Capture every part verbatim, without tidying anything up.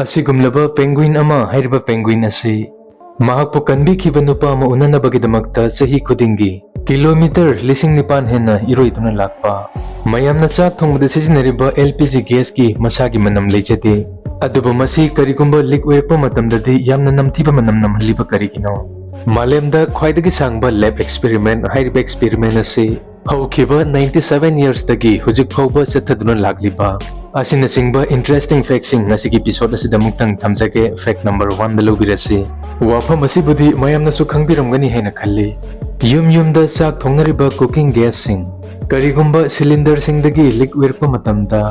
ꯑꯁꯤꯒꯨꯝꯂꯕ ꯄꯦꯡꯒ꯭ꯋꯤꯟ ꯑꯃ ꯍꯥꯏꯔꯤꯕ ꯄꯦꯡꯒ꯭ꯋꯤꯟ ꯑꯁꯤ ꯃꯍꯥꯛꯄꯨ ꯀꯟꯕꯤꯈꯤꯕ ꯅꯨꯄꯥ ꯑꯃ ꯎꯅꯅꯕꯒꯤꯗꯃꯛꯇ ꯆꯍꯤ ꯈꯨꯗꯤꯡꯒꯤ ꯀꯤꯂꯣꯃꯤꯇꯔ ꯂꯤꯁꯤꯡ ꯅꯤꯄꯥꯟ ꯍꯦꯟꯅ ꯏꯔꯣꯏꯗꯨꯅ ꯂꯥꯛꯄ꯫ ꯃꯌꯥꯝꯅ ꯆꯥꯛ ꯊꯣꯡꯕꯗ ꯁꯤꯖꯤꯟꯅꯔꯤꯕ L P G gasꯀꯤ ꯃꯁꯥꯒꯤ ꯃꯅꯝ ꯂꯩꯖꯗꯦ꯫ ꯑꯗꯨꯕꯨ ꯃꯁꯤ ꯀꯔꯤꯒꯨꯝꯕ leak ꯑꯣꯏꯔꯛꯄ ꯃꯇꯝꯗꯗꯤ ꯌꯥꯝꯅ ꯅꯝꯊꯤꯕ ꯃꯅꯝ ꯅꯝꯍꯜꯂꯤꯕ ꯀꯔꯤꯒꯤꯅꯣ? ꯃꯥꯂꯦꯝꯗ ꯈ꯭ꯋꯥꯏꯗꯒꯤ ꯁꯥꯡꯕ lab experiment ꯍꯥꯏꯔꯤꯕ experiment ꯑꯁꯤ ꯍꯧꯈꯤꯕ ninety seven yearsꯇꯒꯤ ꯍꯧꯖꯤꯛ ꯐꯥꯎꯕ ꯆꯠꯊꯗꯨꯅ ꯂꯥꯛꯂꯤꯕ ꯑꯁꯤꯅꯆꯤꯡꯕ interesting factꯁꯤꯡ ꯉꯁꯤꯒꯤ episode ꯑꯁꯤꯗ ꯑꯃꯨꯛꯇꯪ ꯊꯝꯖꯒꯦ꯫ Fact number oneꯗ ꯂꯧꯕꯤꯔꯁꯤ꯫ ꯋꯥꯐꯝ ꯑꯁꯤꯕꯨꯗꯤ ꯃꯌꯥꯝꯅꯁꯨ ꯈꯪꯕꯤꯔꯝꯒꯅꯤ ꯍꯥꯏꯅ ꯈꯜꯂꯤ꯫ ꯌꯨꯝ ꯌꯨꯝꯗ ꯆꯥꯛ ꯊꯣꯡꯅꯔꯤꯕ cooking gasꯁꯤꯡ, ꯀꯔꯤꯒꯨꯝꯕ cylinderꯁꯤꯡꯗꯒꯤ leak ꯑꯣꯏꯔꯛꯄ ꯃꯇꯝꯗ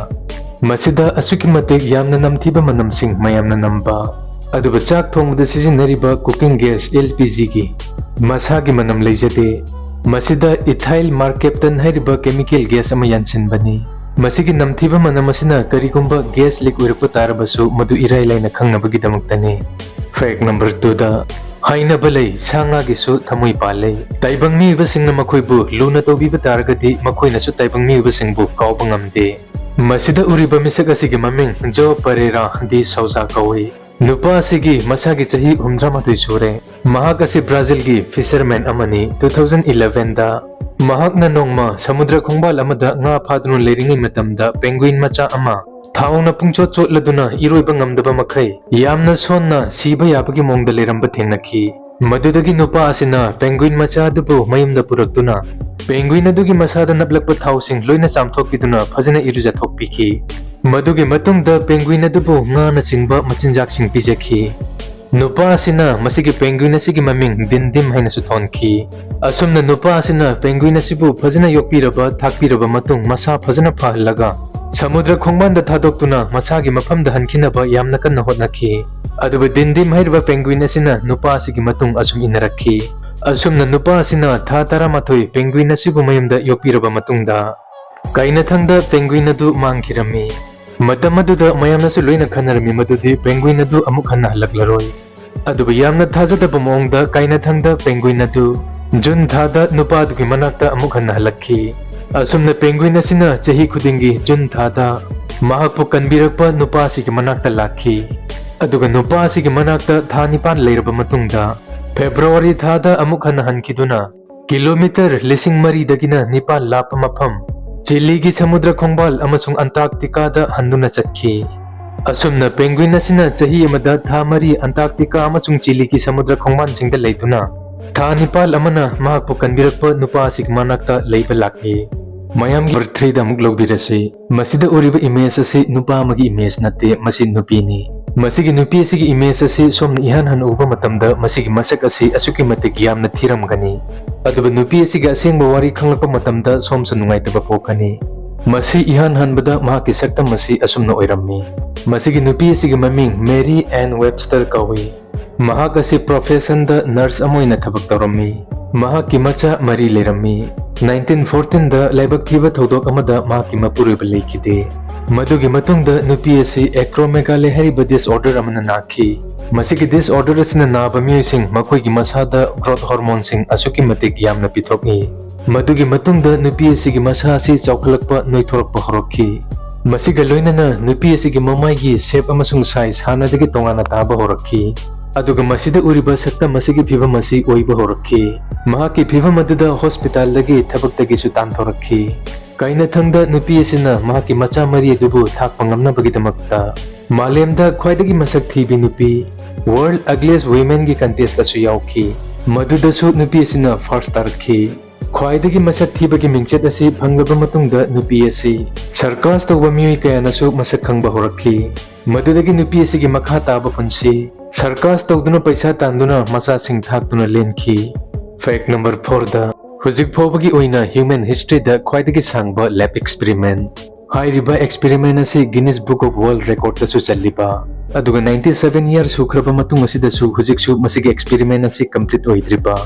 ꯃꯁꯤꯗ ꯑꯁꯨꯛꯀꯤ ꯃꯇꯤꯛ ꯌꯥꯝꯅ ꯅꯝꯊꯤꯕ ꯃꯅꯝꯁꯤꯡ ꯃꯌꯥꯝꯅ ꯅꯝꯕ꯫ ꯑꯗꯨꯕꯨ ꯆꯥꯛ ꯊꯣꯡꯕꯗ ꯁꯤꯖꯤꯟꯅꯔꯤꯕ cooking gas L P Gꯒꯤ ꯃꯁꯥꯒꯤ ꯃꯅꯝ ꯂꯩꯖꯗꯦ꯫ ꯃꯁꯤꯗ ethyl mercaptan ꯍꯥꯏꯔꯤꯕ chemical gas ꯑꯃ ꯌꯥꯟꯁꯤꯟꯕꯅꯤ꯫ ꯃꯁꯤꯒꯤ ꯅꯝꯊꯤꯕ ꯃꯅꯝ ꯑꯁꯤꯅ ꯀꯔꯤꯒꯨꯝꯕ gas leak ꯑꯣꯏꯔꯛꯄ ꯇꯥꯔꯕꯁꯨ ꯃꯗꯨ ꯏꯔꯥꯏ ꯂꯥꯏꯅ ꯈꯪꯅꯕꯒꯤꯗꯃꯛꯇꯅꯤ꯫ Fact number twoꯗ ꯍꯥꯏꯅꯕ ꯂꯩ, ꯁꯥ ꯉꯥꯒꯤꯁꯨ ꯊꯃꯣꯏ ꯄꯥꯜꯂꯤ꯫ ꯇꯥꯏꯕꯪ ꯃꯤꯑꯣꯏꯕꯁꯤꯡꯅ ꯃꯈꯣꯏꯕꯨ ꯂꯨꯅ ꯇꯧꯕꯤꯕ ꯇꯥꯔꯒꯗꯤ ꯃꯈꯣꯏꯅꯁꯨ ꯇꯥꯏꯕꯪ ꯃꯤꯑꯣꯏꯕꯁꯤꯡꯕꯨ ꯀꯥꯎꯕ ꯉꯝꯗꯦ꯫ ꯃꯁꯤꯗ ꯎꯔꯤꯕ ꯃꯤꯁꯛ ꯑꯁꯤꯒꯤ ꯃꯃꯤꯡ João Pereira de Sousa ꯀꯧꯏ꯫ ꯅꯨꯄꯥ ꯑꯁꯤꯒꯤ ꯃꯁꯥꯒꯤ ꯆꯍꯤ ꯍꯨꯝꯗ꯭ꯔꯥ ꯃꯥꯊꯣꯏ ꯁꯨꯔꯦ꯫ ꯃꯍꯥꯛ ꯑꯁꯤ ꯕ꯭ꯔꯥꯖꯤꯜꯒꯤ fisherman ꯑꯃꯅꯤ꯫ Two thousand elevenꯗ ꯃꯍꯥꯛꯅ ꯅꯣꯡꯃ ꯁꯃꯨꯗ꯭ꯔ ꯈꯣꯡꯕꯥꯜ ꯑꯃꯗ ꯉꯥ ꯐꯥꯗꯨꯅ ꯂꯩꯔꯤꯉꯩ ꯃꯇꯝꯗ penguin ꯃꯆꯥ ꯑꯃ ꯊꯥꯎꯅ ꯄꯨꯡꯆꯣꯠ ꯆꯣꯠꯂꯗꯨꯅ ꯏꯔꯣꯏꯕ ꯉꯝꯗꯕ ꯃꯈꯩ ꯌꯥꯝꯅ ꯁꯣꯟꯅ ꯁꯤꯕ ꯌꯥꯕꯒꯤ ꯃꯑꯣꯡꯗ ꯂꯩꯔꯝꯕ ꯊꯦꯡꯅꯈꯤ꯫ ꯃꯗꯨꯗꯒꯤ ꯅꯨꯄꯥ ꯑꯁꯤꯅ penguin ꯃꯆꯥ ꯑꯗꯨꯕꯨ ꯃꯌꯨꯝꯗ ꯄꯨꯔꯛꯇꯨꯅ penguin ꯑꯗꯨꯒꯤ ꯃꯁꯥꯗ ꯅꯞꯂꯛꯄ ꯊꯥꯎꯁꯤꯡ ꯂꯣꯏꯅ ꯆꯥꯝꯊꯣꯛꯄꯤꯗꯨꯅ ꯐꯖꯅ ꯏꯔꯨꯖꯊꯣꯛꯄꯤꯈꯤ꯫ ꯃꯗꯨꯒꯤ ꯃꯇꯨꯡꯗ penguin ꯑꯗꯨꯕꯨ ꯉꯥꯅꯆꯤꯡꯕ ꯃꯆꯤꯟꯖꯥꯛꯁꯤꯡ ꯄꯤꯖꯈꯤ꯫ ꯅꯨꯄꯥ ꯑꯁꯤꯅ ꯃꯁꯤꯒꯤ penguin ꯑꯁꯤꯒꯤ ꯃꯃꯤꯡ ꯗꯤꯟꯗꯤꯝ ꯍꯥꯏꯅꯁꯨ ꯊꯣꯟꯈꯤ꯫ ꯑꯁꯨꯝꯅ ꯅꯨꯄꯥ ꯑꯁꯤꯅ penguin ꯑꯁꯤꯕꯨ ꯐꯖꯅ ꯌꯣꯛꯄꯤꯔꯕ, ꯊꯥꯛꯄꯤꯔꯕ ꯃꯇꯨꯡ ꯃꯁꯥ ꯐꯖꯅ ꯐꯍꯜꯂꯒ ꯁꯃꯨꯗ꯭ꯔ ꯈꯣꯡꯕꯥꯟꯗ ꯊꯥꯗꯣꯛꯇꯨꯅ ꯃꯁꯥꯒꯤ ꯃꯐꯝꯗ ꯍꯟꯈꯤꯅꯕ ꯌꯥꯝꯅ ꯀꯟꯅ ꯍꯣꯠꯅꯈꯤ꯫ ꯑꯗꯨꯕꯨ ꯗꯤꯟꯗꯤꯝ ꯍꯥꯏꯔꯤꯕ penguin ꯑꯁꯤꯅ ꯅꯨꯄꯥ ꯑꯁꯤꯒꯤ ꯃꯇꯨꯡ ꯑꯁꯨꯝ ꯏꯟꯅꯔꯛꯈꯤ꯫ ꯑꯁꯨꯝꯅ ꯅꯨꯄꯥ ꯑꯁꯤꯅ ꯊꯥ ꯇꯔꯥꯃꯥꯊꯣꯏ penguin ꯑꯁꯤꯕꯨ ꯃꯌꯨꯝꯗ ꯌꯣꯛꯄꯤꯔꯕ ꯃꯇꯨꯡꯗ, ꯀꯥꯏꯅꯊꯪꯗ penguin ꯑꯗꯨ ꯃꯥꯡꯈꯤꯔꯝꯃꯤ꯫ ꯃꯇꯝ ꯑꯗꯨꯗ ꯃꯌꯥꯝꯅꯁꯨ ꯂꯣꯏꯅ ꯈꯟꯅꯔꯝꯃꯤ ꯃꯗꯨꯗꯤ penguin ꯑꯗꯨ ꯑꯃꯨꯛ ꯍꯟꯅ ꯍꯜꯂꯛꯂꯔꯣꯏ꯫ ꯑꯗꯨꯕꯨ ꯌꯥꯝꯅ ꯊꯥꯖꯗꯕ ꯃꯑꯣꯡꯗ ꯀꯥꯏꯅꯊꯪꯗ penguin ꯑꯗꯨ ꯖꯨꯟ ꯊꯥꯗ ꯅꯨꯄꯥ ꯑꯗꯨꯒꯤ ꯃꯅꯥꯛꯇ ꯑꯃꯨꯛ ꯍꯟꯅ ꯍꯜꯂꯛꯈꯤ꯫ ꯑꯁꯨꯝꯅ penguin ꯑꯁꯤꯅ ꯆꯍꯤ ꯈꯨꯗꯤꯡꯒꯤ ꯖꯨꯟ ꯊꯥꯗ ꯃꯍꯥꯛꯄꯨ ꯀꯟꯕꯤꯔꯛꯄ ꯅꯨꯄꯥ ꯑꯁꯤꯒꯤ ꯃꯅꯥꯛꯇ ꯂꯥꯛꯈꯤ꯫ ꯑꯗꯨꯒ ꯅꯨꯄꯥ ꯑꯁꯤꯒꯤ ꯃꯅꯥꯛꯇ ꯊꯥ ꯅꯤꯄꯥꯟ ꯂꯩꯔꯕ ꯃꯇꯨꯡꯗ, ꯐꯦꯕ꯭ꯔꯨꯋꯥꯔꯤ ꯊꯥꯗ ꯑꯃꯨꯛ ꯍꯟꯅ ꯍꯟꯈꯤꯗꯨꯅ, ꯀꯤꯂꯣꯃꯤꯇꯔ ꯂꯤꯁꯤꯡ ꯃꯔꯤꯗꯒꯤꯅ ꯅꯤꯄꯥꯟ ꯂꯥꯞꯄ ꯃꯐꯝ, ꯆꯤꯂꯤꯒꯤ ꯁꯃꯨꯗ꯭ꯔ ꯈꯣꯡꯕꯥꯜ ꯑꯃꯁꯨꯡ ꯑꯟꯇꯥꯔꯛꯇꯤꯀꯥꯗ ꯍꯟꯗꯨꯅ ꯆꯠꯈꯤ꯫ ꯑꯁꯨꯝꯅ ꯄꯦꯡꯒ꯭ꯋꯤꯟ ꯑꯁꯤꯅ ꯆꯍꯤ ꯑꯃꯗ ꯊꯥ ꯃꯔꯤ ꯑꯟꯇꯥꯔꯛꯇꯤꯀꯥ ꯑꯃꯁꯨꯡ ꯆꯤꯂꯤꯒꯤ ꯁꯃꯨꯗ꯭ꯔ ꯈꯣꯡꯕꯥꯜꯁꯤꯡꯗ ꯂꯩꯗꯨꯅ, ꯊꯥ ꯅꯤꯄꯥꯜ ꯑꯃꯅ ꯃꯍꯥꯛꯄꯨ ꯀꯟꯕꯤꯔꯛꯄ ꯅꯨꯄꯥ ꯑꯁꯤꯒꯤ ꯃꯅꯥꯛꯇ ꯂꯩꯕ ꯂꯥꯛꯏ꯫ ꯃꯌꯥꯝꯒꯤ ꯅꯝꯕꯔ ꯊ꯭ꯔꯤꯗ ꯑꯃꯨꯛ ꯂꯧꯕꯤꯔꯁꯤ꯫ ꯃꯁꯤꯗ ꯎꯔꯤꯕ ꯏꯃꯦꯖ ꯑꯁꯤ ꯅꯨꯄꯥ ꯑꯃꯒꯤ ꯏꯃꯦꯖ ꯅꯠꯇꯦ, ꯃꯁꯤ ꯅꯨꯄꯤꯅꯤ꯫ ꯃꯁꯤꯒꯤ ꯅꯨꯄꯤ ꯑꯁꯤꯒꯤ ꯏꯃꯦꯖ ꯑꯁꯤ ꯁꯣꯝꯅ ꯏꯍꯥꯟ ꯍꯥꯟꯅ ꯎꯕ ꯃꯇꯝꯗ ꯃꯁꯤꯒꯤ ꯃꯁꯛ ꯑꯁꯤ ꯑꯁꯨꯛꯀꯤ ꯃꯇꯤꯛ ꯌꯥꯝꯅ ꯊꯤꯔꯝꯒꯅꯤ꯫ ꯑꯗꯨꯕꯨ ꯅꯨꯄꯤ ꯑꯁꯤꯒꯤ ꯑꯁꯦꯡꯕ ꯋꯥꯔꯤ ꯈꯪꯂꯛꯄ ꯃꯇꯝꯗ ꯁꯣꯝꯁꯨ ꯅꯨꯡꯉꯥꯏꯇꯕ ꯄꯣꯛꯀꯅꯤ꯫ ꯃꯁꯤ ꯏꯍꯥꯟ ꯍꯥꯟꯕꯗ ꯃꯍꯥꯛꯀꯤ ꯁꯛꯇꯝ ꯑꯁꯤ ꯑꯁꯨꯝꯅ ꯑꯣꯏꯔꯝꯃꯤ꯫ ꯃꯁꯤꯒꯤ ꯅꯨꯄꯤ ꯑꯁꯤꯒꯤ ꯃꯃꯤꯡ ꯃꯦꯔꯤ ꯑꯦꯟ ꯋꯦꯕꯁꯇꯔ ꯀꯧꯏ꯫ ꯃꯍꯥꯛ ꯑꯁꯤ ꯄ꯭ꯔꯣꯐꯦꯁꯟꯗ ꯅꯔꯁ ꯑꯃ ꯑꯣꯏꯅ ꯊꯕꯛ ꯇꯧꯔꯝꯃꯤ꯫ ꯃꯍꯥꯛꯀꯤ ꯃꯆꯥ ꯃꯔꯤ ꯂꯩꯔꯝꯃꯤ꯫ ꯅꯥꯏꯟꯇꯤꯟ ꯐꯣꯔꯇꯤꯟꯗ ꯂꯥꯏꯕꯛ ꯊꯤꯕ ꯊꯧꯗꯣꯛ ꯑꯃꯗ ꯃꯍꯥꯛꯀꯤ ꯃꯄꯨꯔꯣꯏꯕ ꯂꯩꯈꯤꯗꯦ꯫ ꯃꯗꯨꯒꯤ ꯃꯇꯨꯡꯗ ꯅꯨꯄꯤ ꯑꯁꯤ ꯑꯦꯀ꯭ꯔꯣꯃꯦꯒꯥꯂꯦ ꯍꯥꯏꯔꯤꯕ ꯗꯤꯁꯑꯣꯔꯗꯔ ꯑꯃꯅ ꯅꯥꯈꯤ꯫ ꯃꯁꯤꯒꯤ ꯗꯤꯁꯑꯣꯔꯗꯔ ꯑꯁꯤꯅ ꯅꯥꯕ ꯃꯤꯑꯣꯏꯁꯤꯡ ꯃꯈꯣꯏꯒꯤ ꯃꯁꯥꯗ ꯒ꯭ꯔꯣꯊ ꯍꯣꯔꯃꯣꯟꯁꯤꯡ ꯑꯁꯨꯛꯀꯤ ꯃꯇꯤꯛ ꯌꯥꯝꯅ ꯄꯤꯊꯣꯛꯏ꯫ ꯃꯗꯨꯒꯤ ꯃꯇꯨꯡꯗ ꯅꯨꯄꯤ ꯑꯁꯤꯒꯤ ꯃꯁꯥ ꯑꯁꯤ ꯆꯥꯎꯈꯠꯂꯛꯄ, ꯅꯣꯏꯊꯣꯔꯛꯄ ꯍꯧꯔꯛꯈꯤ꯫ ꯃꯁꯤꯒ ꯂꯣꯏꯅꯅ ꯅꯨꯄꯤ ꯑꯁꯤꯒꯤ ꯃꯃꯥꯏꯒꯤ ꯁꯦꯞ ꯑꯃꯁꯨꯡ ꯁꯥꯏꯖ ꯍꯥꯟꯅꯗꯒꯤ ꯇꯣꯉꯥꯟꯅ ꯇꯥꯕ ꯍꯧꯔꯛꯈꯤ꯫ ꯑꯗꯨꯒ ꯃꯁꯤꯗ ꯎꯔꯤꯕ ꯁꯛꯇꯝ ꯑꯁꯤꯒꯤ ꯐꯤꯚꯝ ꯑꯁꯤ ꯑꯣꯏꯕ ꯍꯧꯔꯛꯈꯤ꯫ ꯃꯍꯥꯛꯀꯤ ꯐꯤꯚꯝ ꯑꯗꯨꯗ ꯍꯣꯁꯄꯤꯇꯥꯜꯗꯒꯤ ꯊꯕꯛꯇꯒꯤꯁꯨ ꯇꯥꯟꯊꯣꯔꯛꯈꯤ꯫ ꯀꯥꯏꯅꯊꯪꯗ ꯅꯨꯄꯤ ꯑꯁꯤꯅ ꯃꯍꯥꯛꯀꯤ ꯃꯆꯥ ꯃꯔꯤ ꯑꯗꯨꯕꯨ ꯊꯥꯛꯄ ꯉꯝꯅꯕꯒꯤꯗꯃꯛꯇ ꯃꯥꯂꯦꯝꯗ ꯈ꯭ꯋꯥꯏꯗꯒꯤ ꯃꯁꯛ ꯊꯤꯕꯤ ꯅꯨꯄꯤ, World Ugliest Womenꯒꯤ ꯀꯟꯇꯦꯁꯇꯁꯨ ꯌꯥꯎꯈꯤ꯫ ꯃꯗꯨꯗꯁꯨ ꯅꯨꯄꯤ ꯑꯁꯤꯅ ꯐꯥꯔꯁ ꯇꯥꯔꯛꯈꯤ꯫ ꯈ꯭ꯋꯥꯏꯗꯒꯤ ꯃꯁꯛ ꯊꯤꯕꯒꯤ ꯃꯤꯡꯆꯠ ꯑꯁꯤ ꯐꯪꯂꯕ ꯃꯇꯨꯡꯗ ꯅꯨꯄꯤ ꯑꯁꯤ ꯁꯔꯀꯥꯁ ꯇꯧꯕ ꯃꯤꯑꯣꯏ ꯀꯌꯥꯅꯁꯨ ꯃꯁꯛ ꯈꯪꯕ ꯍꯧꯔꯛꯈꯤ꯫ ꯃꯗꯨꯗꯒꯤ ꯅꯨꯄꯤ ꯑꯁꯤꯒꯤ ꯃꯈꯥ ꯇꯥꯕ ꯄꯨꯟꯁꯤ ꯁꯔꯀꯥꯁ ꯇꯧꯗꯨꯅ ꯄꯩꯁꯥ ꯇꯥꯟꯗꯨꯅ ꯃꯆꯥꯁꯤꯡ ꯊꯥꯛꯇꯨꯅ ꯂꯦꯟꯈꯤ꯫ ꯐꯦꯛ ꯅꯝꯕꯔ ꯐꯣꯔꯗ, ꯍꯧꯖꯤꯛ ꯐꯥꯎꯕꯒꯤ ꯑꯣꯏꯅ ꯍ꯭ꯌꯨꯃꯦꯟ ꯍꯤꯁꯇ꯭ꯔꯤꯗ ꯈ꯭ꯋꯥꯏꯗꯒꯤ ꯁꯥꯡꯕ ꯂꯦꯕ ꯑꯦꯛꯁꯄꯦꯔꯤꯃꯦꯟ꯫ ꯍꯥꯏꯔꯤꯕ ꯑꯦꯛꯁꯄꯦꯔꯤꯃꯦꯟ ꯑꯁꯤ ꯒꯤꯅꯤꯁ ꯕꯨꯛ ꯑꯣꯐ ꯋꯥꯔꯜꯗ ꯔꯦꯀꯣꯔꯗꯇꯁꯨ ꯆꯜꯂꯤꯕ, ꯑꯗꯨꯒ ꯅꯥꯏꯟꯇꯤ ꯁꯚꯦꯟ ꯏꯌꯥꯔ ꯁꯨꯈ꯭ꯔꯕ ꯃꯇꯨꯡ ꯑꯁꯤꯗꯁꯨ ꯍꯧꯖꯤꯛꯁꯨ ꯃꯁꯤꯒꯤ ꯑꯦꯛꯁꯄꯦꯔꯤꯃꯦꯟ ꯑꯁꯤ ꯀꯝꯄ꯭ꯂꯤꯠ ꯑꯣꯏꯗ꯭ꯔꯤꯕ꯫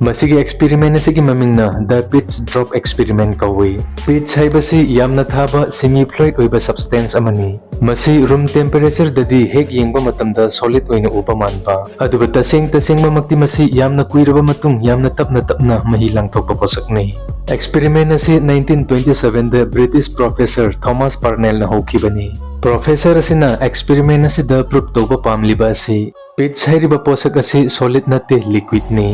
ꯃꯁꯤꯒꯤ ꯑꯦꯛꯁꯄꯦꯔꯤꯃꯦꯟ ꯑꯁꯤꯒꯤ ꯃꯃꯤꯡꯅ The Pitch Drop Experiment ꯀꯧꯏ꯫ ꯄꯤꯠꯆ ꯍꯥꯏꯕꯁꯤ ꯌꯥꯝꯅ ꯊꯥꯕ, ꯁꯦꯃꯤ ꯐ꯭ꯂꯨꯏꯗ ꯑꯣꯏꯕ ꯁꯕꯁꯇꯦꯟꯁ ꯑꯃꯅꯤ꯫ ꯃꯁꯤ ꯔꯨꯝ ꯇꯦꯝꯄꯔꯦꯆꯔꯗꯗꯤ ꯍꯦꯛ ꯌꯦꯡꯕ ꯃꯇꯝꯗ ꯁꯣꯂꯤꯗ ꯑꯣꯏꯅ ꯎꯕ ꯃꯥꯟꯕ, ꯑꯗꯨꯒ ꯇꯁꯦꯡ ꯇꯁꯦꯡꯕꯃꯛꯇꯤ ꯃꯁꯤ ꯌꯥꯝꯅ ꯀꯨꯏꯔꯕ ꯃꯇꯨꯡ ꯌꯥꯝꯅ ꯇꯞꯅ ꯇꯞꯅ ꯃꯍꯤ ꯂꯥꯡꯊꯣꯛꯄ ꯄꯣꯠꯁꯛꯅꯤ꯫ ꯑꯦꯛꯁꯄꯦꯔꯤꯃꯦꯟ ꯑꯁꯤ ꯅꯥꯏꯟꯇꯤꯟ ꯇ꯭ꯋꯦꯟꯇꯤ ꯁꯚꯦꯟꯗ ꯕ꯭ꯔꯤꯇꯤꯁ ꯄ꯭ꯔꯣꯐꯦꯁꯔ ꯊꯣꯃꯥꯁ ꯄꯥꯔꯅꯦꯜꯅ ꯍꯧꯈꯤꯕꯅꯤ꯫ Professor ꯑꯁꯤꯅ experiment ꯑꯁꯤꯗ prove ꯇꯧꯕ ꯄꯥꯝꯂꯤꯕ ꯑꯁꯤ, pitch ꯍꯥꯏꯔꯤꯕ ꯄꯣꯠꯁꯛ ꯑꯁꯤ solid ꯅꯠꯇꯦ, liquid ꯅꯤ꯫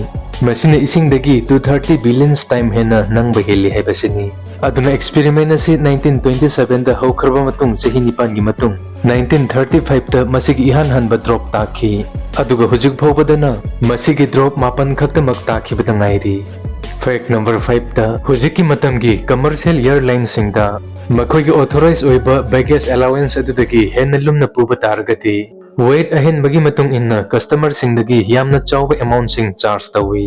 ꯃꯁꯤꯅ ꯏꯁꯤꯡꯗꯒꯤ two thirty billions time ꯍꯦꯟꯅ ꯅꯪꯕ ꯍꯦꯜꯂꯤ ꯍꯥꯏꯕꯁꯤꯅꯤ꯫ ꯑꯗꯨꯅ experiment ꯑꯁꯤ nineteen twenty seven ꯗ ꯍꯧꯈ꯭ꯔꯕ ꯃꯇꯨꯡ ꯆꯍꯤ ꯅꯤꯄꯥꯟꯒꯤ ꯃꯇꯨꯡ nineteen thirty five ꯇ ꯃꯁꯤꯒꯤ ꯏꯍꯥꯟ ꯍꯥꯟꯕ drop ꯇꯥꯈꯤ꯫ ꯑꯗꯨꯒ ꯍꯧꯖꯤꯛ ꯐꯥꯎꯕꯗꯅ ꯃꯁꯤꯒꯤ drop ꯃꯥꯄꯟ ꯈꯛꯇꯃꯛ ꯇꯥꯈꯤꯕꯗ ꯉꯥꯏꯔꯤ꯫ Fact number five ꯇ, ꯍꯧꯖꯤꯛꯀꯤ ꯃꯇꯝꯒꯤ commercial airline ꯁꯤꯡꯗ ꯃꯈꯣꯏꯒꯤ authorized ꯑꯣꯏꯕ baggage allowance ꯑꯗꯨꯗꯒꯤ ꯍꯦꯟꯅ ꯂꯨꯝꯅ ꯄꯨꯕ ꯇꯥꯔꯒꯗꯤ, weight ꯑꯍꯦꯟꯕꯒꯤ ꯃꯇꯨꯡ ꯏꯟꯅ customer ꯁꯤꯡꯗꯒꯤ ꯌꯥꯝꯅ ꯆꯥꯎꯕ amount ꯁꯤꯡ charge ꯇꯧꯏ꯫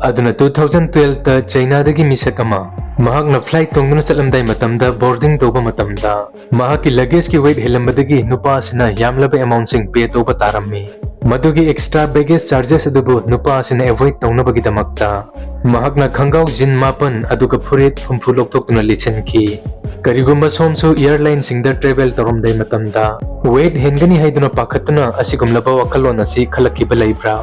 ꯑꯗꯨꯅ two thousand twelve ꯇ ꯆꯩꯅꯥꯗꯒꯤ ꯃꯤꯁꯛ ꯑꯃ ꯃꯍꯥꯛꯅ flight ꯇꯣꯡꯗꯨꯅ ꯆꯠꯂꯝꯗꯥꯏ ꯃꯇꯝꯗ boarding ꯇꯧꯕ ꯃꯇꯝꯗ ꯃꯍꯥꯛꯀꯤ luggage ꯀꯤ weight ꯍꯦꯜꯂꯝꯕꯗꯒꯤ ꯅꯨꯄꯥ ꯑꯁꯤꯅ ꯌꯥꯝꯂꯕ amount ꯁꯤꯡ pay ꯇꯧꯕ ꯇꯥꯔꯝꯃꯤ꯫ ꯃꯗꯨꯒꯤ extra baggage charges ꯑꯗꯨꯕꯨ ꯅꯨꯄꯥ ꯑꯁꯤꯅ avoid ꯇꯧꯅꯕꯒꯤꯗꯃꯛꯇ ꯃꯍꯥꯛꯅ ꯈꯪꯒꯥꯎ jean ꯃꯥꯄꯟ ꯑꯗꯨꯒ ꯐꯨꯔꯤꯠ ꯍꯨꯝꯐꯨ ꯂꯧꯊꯣꯛꯇꯨꯅ ꯂꯤꯠꯁꯤꯟꯈꯤ꯫ ꯀꯔꯤꯒꯨꯝꯕ ꯁꯣꯝꯁꯨ airline ꯁꯤꯡꯗ travel ꯇꯧꯔꯝꯗꯥꯏ ꯃꯇꯝꯗ weight ꯍꯦꯟꯒꯅꯤ ꯍꯥꯏꯗꯨꯅ ꯄꯥꯈꯠꯇꯨꯅ ꯑꯁꯤꯒꯨꯝꯂꯕ ꯋꯥꯈꯜꯂꯣꯟ ꯑꯁꯤ ꯈꯜꯂꯛꯈꯤꯕ ꯂꯩꯕ꯭ꯔꯥ?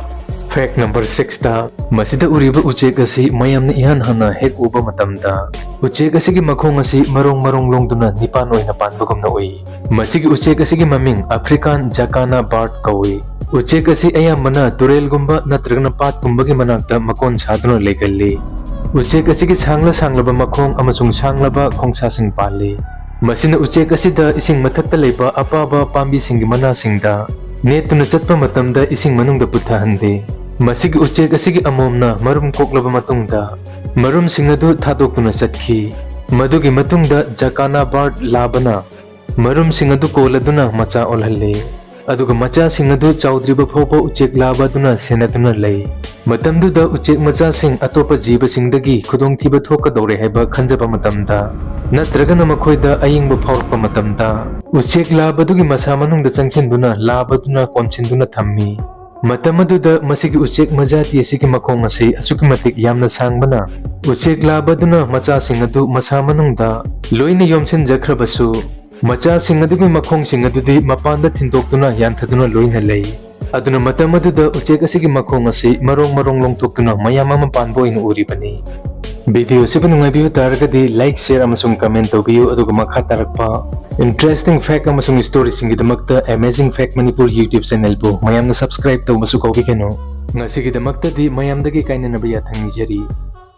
Fact number six ꯇ, ꯃꯁꯤꯗ ꯎꯔꯤꯕ ꯎꯆꯦꯛ ꯑꯁꯤ ꯃꯌꯥꯝꯅ ꯏꯍꯥꯟ ꯍꯥꯟꯅ ꯍꯦꯛ ꯎꯕ ꯃꯇꯝꯗ ꯎꯆꯦꯛ ꯑꯁꯤꯒꯤ ꯃꯈꯣꯡ ꯑꯁꯤ ꯃꯔꯣꯡ ꯃꯔꯣꯡ ꯂꯣꯡꯗꯨꯅ ꯅꯤꯄꯥꯟ ꯑꯣꯏꯅ ꯄꯥꯟꯕꯒꯨꯝꯅ ꯎꯏ꯫ ꯃꯁꯤꯒꯤ ꯎꯆꯦꯛ ꯑꯁꯤꯒꯤ ꯃꯃꯤꯡ African jacana bird ꯀꯧꯏ꯫ ꯎꯆꯦꯛ ꯑꯁꯤ ꯑꯌꯥꯝꯕꯅ ꯇꯨꯔꯦꯜꯒꯨꯝꯕ ꯅꯠꯇ꯭ꯔꯒꯅ ꯄꯥꯠꯀꯨꯝꯕꯒꯤ ꯃꯅꯥꯛꯇ ꯃꯀꯣꯟ ꯁꯥꯗꯨꯅ ꯂꯩꯒꯜꯂꯤ꯫ ꯎꯆꯦꯛ ꯑꯁꯤꯒꯤ ꯁꯥꯡꯂ ꯁꯥꯡꯂꯕ ꯃꯈꯣꯡ ꯑꯃꯁꯨꯡ ꯁꯥꯡꯂꯕ ꯈꯣꯡꯁꯥꯁꯤꯡ ꯄꯥꯜꯂꯤ꯫ ꯃꯁꯤꯅ ꯎꯆꯦꯛ ꯑꯁꯤꯗ ꯏꯁꯤꯡ ꯃꯊꯛꯇ ꯂꯩꯕ ꯑꯄꯥꯕ ꯄꯥꯝꯕꯤꯁꯤꯡꯒꯤ ꯃꯅꯥꯁꯤꯡꯗ ꯅꯦꯠꯇꯨꯅ ꯆꯠꯄ ꯃꯇꯝꯗ ꯏꯁꯤꯡ ꯃꯅꯨꯡꯗ ꯄꯨꯊꯍꯟꯗꯦ꯫ ꯃꯁꯤꯒꯤ ꯎꯆꯦꯛ ꯑꯁꯤꯒꯤ ꯑꯃꯣꯝꯅ ꯃꯔꯨꯝ ꯀꯣꯛꯂꯕ ꯃꯇꯨꯡꯗ ꯃꯔꯨꯝꯁꯤꯡ ꯑꯗꯨ ꯊꯥꯗꯣꯛꯇꯨꯅ ꯆꯠꯈꯤ꯫ ꯃꯗꯨꯒꯤ ꯃꯇꯨꯡꯗ jacana bird ꯂꯥꯕꯅ ꯃꯔꯨꯝꯁꯤꯡ ꯑꯗꯨ ꯀꯣꯜꯂꯗꯨꯅ ꯃꯆꯥ ꯑꯣꯜꯍꯜꯂꯤ꯫ ꯑꯗꯨꯒ ꯃꯆꯥꯁꯤꯡ ꯑꯗꯨ ꯆꯥꯎꯗ꯭ꯔꯤꯕ ꯐꯥꯎꯕ ꯎꯆꯦꯛ ꯂꯥꯕ ꯑꯗꯨꯅ ꯁꯦꯟꯅꯗꯨꯅ ꯂꯩ꯫ ꯃꯇꯝꯗꯨꯗ ꯎꯆꯦꯛ ꯃꯆꯥꯁꯤꯡ ꯑꯇꯣꯞꯄ ꯖꯤꯕꯁꯤꯡꯗꯒꯤ ꯈꯨꯗꯣꯡꯊꯤꯕ ꯊꯣꯛꯀꯗꯧꯔꯦ ꯍꯥꯏꯕ ꯈꯟꯖꯕ ꯃꯇꯝꯗ ꯅꯠꯇ꯭ꯔꯒꯅ ꯃꯈꯣꯏꯗ ꯑꯌꯦꯡꯕ ꯐꯥꯎꯔꯛꯄ ꯃꯇꯝꯗ ꯎꯆꯦꯛ ꯂꯥꯕ ꯑꯗꯨꯒꯤ ꯃꯁꯥ ꯃꯅꯨꯡꯗ ꯆꯪꯁꯤꯟꯗꯨꯅ ꯂꯥꯕ ꯑꯗꯨꯅ ꯀꯣꯟꯁꯤꯟꯗꯨꯅ ꯊꯝꯃꯤ꯫ ꯃꯇꯝ ꯑꯗꯨꯗ ꯃꯁꯤꯒꯤ ꯎꯆꯦꯛ ꯃꯖꯥꯇꯤ ꯑꯁꯤꯒꯤ ꯃꯈꯣꯡ ꯑꯁꯤ ꯑꯁꯨꯛꯀꯤ ꯃꯇꯤꯛ ꯌꯥꯝꯅ ꯁꯥꯡꯕꯅ ꯎꯆꯦꯛ ꯂꯥꯕ ꯑꯗꯨꯅ ꯃꯆꯥꯁꯤꯡ ꯑꯗꯨ ꯃꯁꯥ ꯃꯅꯨꯡꯗ ꯂꯣꯏꯅ ꯌꯣꯝꯁꯤꯟꯖꯈ꯭ꯔꯕꯁꯨ, ꯃꯆꯥꯁꯤꯡ ꯑꯗꯨꯒꯤ ꯃꯈꯣꯡꯁꯤꯡ ꯑꯗꯨꯗꯤ ꯃꯄꯥꯟꯗ ꯊꯤꯟꯗꯣꯛꯇꯨꯅ ꯌꯥꯟꯊꯗꯨꯅ ꯂꯣꯏꯅ ꯂꯩ꯫ ꯑꯗꯨꯅ ꯃꯇꯝ ꯑꯗꯨꯗ ꯎꯆꯦꯛ ꯑꯁꯤꯒꯤ ꯃꯈꯣꯡ ꯑꯁꯤ ꯃꯔꯣꯡ ꯃꯔꯣꯡ ꯂꯣꯡꯊꯣꯛꯇꯨꯅ ꯃꯌꯥꯝ ꯑꯃ ꯄꯥꯟꯕ ꯑꯣꯏꯅ ꯎꯔꯤꯕꯅꯤ꯫ Video ꯑꯁꯤꯕꯨ ꯅꯨꯡꯉꯥꯏꯕꯤꯕ ꯇꯥꯔꯒꯗꯤ like, share ꯑꯃꯁꯨꯡ comment ꯇꯧꯕꯤꯌꯨ, ꯑꯗꯨꯒ ꯃꯈꯥ ꯇꯥꯔꯛꯄ interesting fact ꯑꯃꯁꯨꯡ storyꯁꯤꯡꯒꯤꯗꯃꯛꯇ Amazing Fact Manipur YouTube channelꯕꯨ ꯃꯌꯥꯝꯅ subscribe ꯇꯧꯕꯁꯨ ꯀꯥꯎꯕꯤꯒꯅꯨ꯫ ꯉꯁꯤꯒꯤꯗꯃꯛꯇꯗꯤ ꯃꯌꯥꯝꯗꯒꯤ ꯀꯥꯏꯅꯅꯕ ꯌꯥꯊꯪ ꯅꯤꯖꯔꯤ꯫